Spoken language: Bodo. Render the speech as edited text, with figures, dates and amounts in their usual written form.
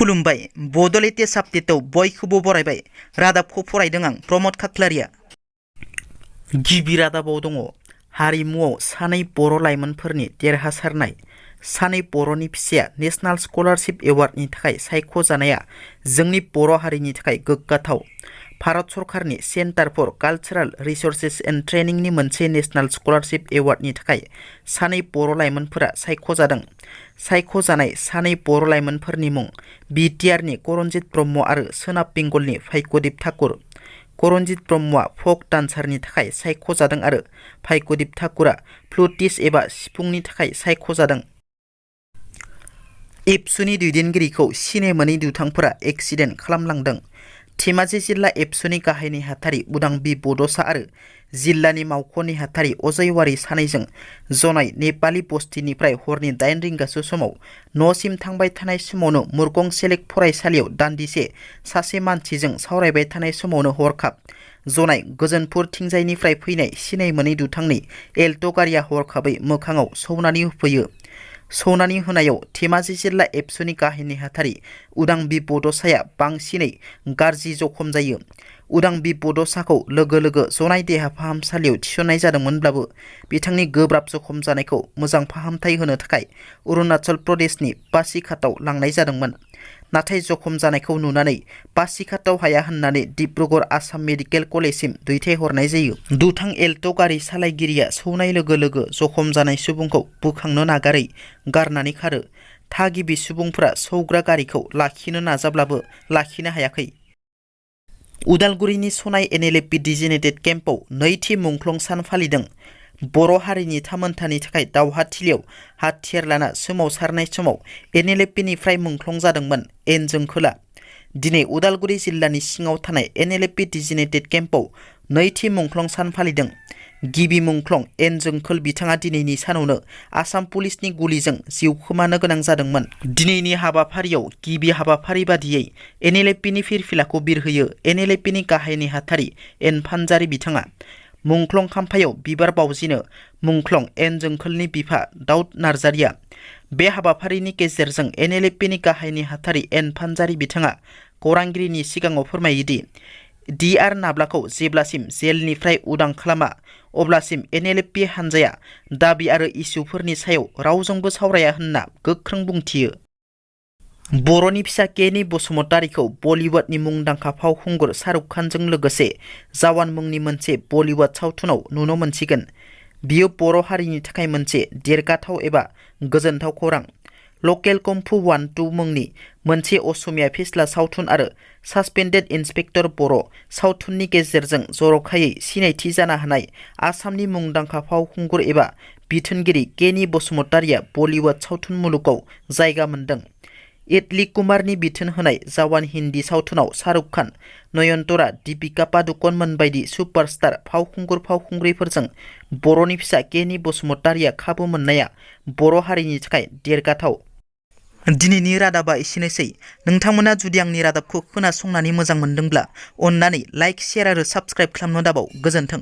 खुलुमबाय बड' लेटेस्ट आपडेटआव बयखौबो बरायबाय। रादाबखौ फरायदों आं प्रमद खाख्लारिया। गिबि रादाबाव दङ हारिमुआव सानै बर' लाइमोनफोरनि देरहासारनाय। सानै बर'नि फिसाया नेशनेल स्कलारशिप एवार्डनि थाखाय सायख'जानाया जोंनि बर' हारिनि थाखाय गोग्गाथाव। भारत सरकारनि centre for cultural resources and ट्रेनिंनि मोनसे नेशनेल स्कलारशिप एवार्डनि थाखाय सानै बर' लाइमोनफोरा सायख'जादों। सायख'जानाय सानै बर' लाइमोनफोरनि मुं बिटिआरनि करनजित ब्रह्म आरो सोनाब बेंगलनि भाग्यदीप ठाकुर। करनजित ब्रह्मआ फक डान्सारनि थाखाय सायख'जादों आरो भाग्यदीप ठाकुरआ फ्लुटिस्ट एबा सिफुंनि थाखाय सायख'जादों। एबसुनि दैदेनगिरिखौ सिनाय मोनै दुथांफोरा एक्सिडेन्ट खालामलांदों। धेमाजि जिल्ला एबसुनि गाहाय नेहाथारि उदां बि बड'सा आरो जिल्लानि मावख' नेहाथारि अजयवारी सानैजों जनाय नेपालि बस्तिनिफ्राय हरनि 8 रिंगासो समाव न'सिम थांबाय थानाय समावनो मुरगं सेलेक्ट फरायसालियाव दान्दिसे सासे मानसिजों सावरायबाय थानाय समावनो हरखाब जनाय गोजोनपुरथिंजायनिफ्राय फैनाय सिनाय मोनै दुथांनि एल्ट' गारिया हरखाबै मोखाङाव सौनानै होफैयो। सौनानै होनायाव धेमाजि जिल्ला एबसुनि गाहाय नेहाथारि उदां बि बड'साया बांसिनै गाज्रि जखम जायो। उदां बि बड'साखौ लोगो लोगो जनाय देहा फाहामसालियाव थिसननाय जादोंमोनब्लाबो बिथांनि गोब्राब जखम जानायखौ मोजां फाहामथाय होनो थाखाय अरुणाचल प्रदेशनि पासिघाटआव लांनाय जादोंमोन। नाथाय जखम जानायखौ नुनानै पासिघाटआव हाया होननानै डिब्रुगड़ आसाम मेडिकेल कलेजसिम दैथायहरनाय जायो। दुथां एल्ट' गारि सालायगिरिया सौनाय लोगो लोगो जखम जानाय सुबुंखौ बोखांनो नागारै गारनानै खारो। थागिबि सुबुंफोरा सौग्रा गारिखौ लाखिनो नाजाब्लाबो लाखिनो हायाखै। उदालगुरिनि सनाय एनएलएपि डिजिनेटेड केम्पआव नैथि मुंख्लं सान फालिदों। बर' हारिनि थामोन्थानि थाखाय दावहाथिलियाव हाथियार लाना सोमावसारनाय समाव एनएलएपिनिफ्राय मुंख्लं जादोंमोन एन जोंखोला। दिनै उदालगुरि जिल्लानि सिङाव थानाय एनएलएपि डिजिनेटेड केम्पआव नैथि मुंख्लं सान फालिदों। गिबि मुंख्लं एन जोंखोल बिथाङा दिनैनि सानावनो आसाम पुलिसनि गुलिजों जिउ खोमानो गोनां जादोंमोन। दिनैनि हाबाफारियाव गिबि हाबाफारि बादियै एनएलएपिनि फिरफिलाखौ बिरहोयो एनएलएपिनि गाहाय नेहाथारि एन फानजारि बिथाङा। मुंख्लं खाम्फायाव बिबार बावजिनो मुंख्लं एन जोंखोलनि बिफा दाउद नार्जारिया। बे हाबाफारिनि गेजेरजों एनएलएपिनि गाहाय नेहाथारि एन फानजारि बिथाङा खौरांगिरिनि सिगाङाव फोरमायोदि डिआर नाब्लाखौ जेब्लासिम जेलनिफ्राय उदां खालामा अब्लासिम एनएलएपि हानजाया दाबि आरो इसुफोरनि सायाव रावजोंबो सावराया होनना गोख्रों बुंथियो। बर'नि फिसा केनि बसुमतारीखौ बलिउडनि मुंदांखा फावखुंगुर शाहरुख खानजों लोगोसे जवान मुंनि मोनसे बलिउड सावथुनाव नुनो मोनसिगोन। बियो बर' हारिनि थाखाय मोनसे देरगाथाव एबा गोजोनथाव खौरां। लकेल कम्फु 1-2 मुंनि मोनसे असमिया फेस्ला सावथुन आरो सासपेन्डेड इन्सपेक्टर बर' सावथुननि गेजेरजों जर'खायै सिनायथि जानो हानाय आसामनि मुंदांखा फावखुंगुर एबा बिथोनगिरि केनि बसुमतारीया बलिउड सावथुन मुलुगाव जायगा मोन्दों। इडली कुमारनि बिथोन होनाय जवान हिन्दी सावथुनाव शाहरुख खान, नयनतारा, दीपिका पादुकण मोनबायदि सुपारस्टार फावखुंगुर-फावखुंग्रिफोरजों बर'नि फिसा केनि बसुमतारीया खाबु मोननाया बर' हारिनि थाखाय देरगाथाव। दिनैनि रादाबा एसेनोसै। नोंथांमोना जुदि आंनि रादाबखौ खोनासंनानै मोजां मोनदोंब्ला अन्नानै लाइक, शेयार आरो साबस्क्राइब खालामनो दाबाव। गोजोन्थों।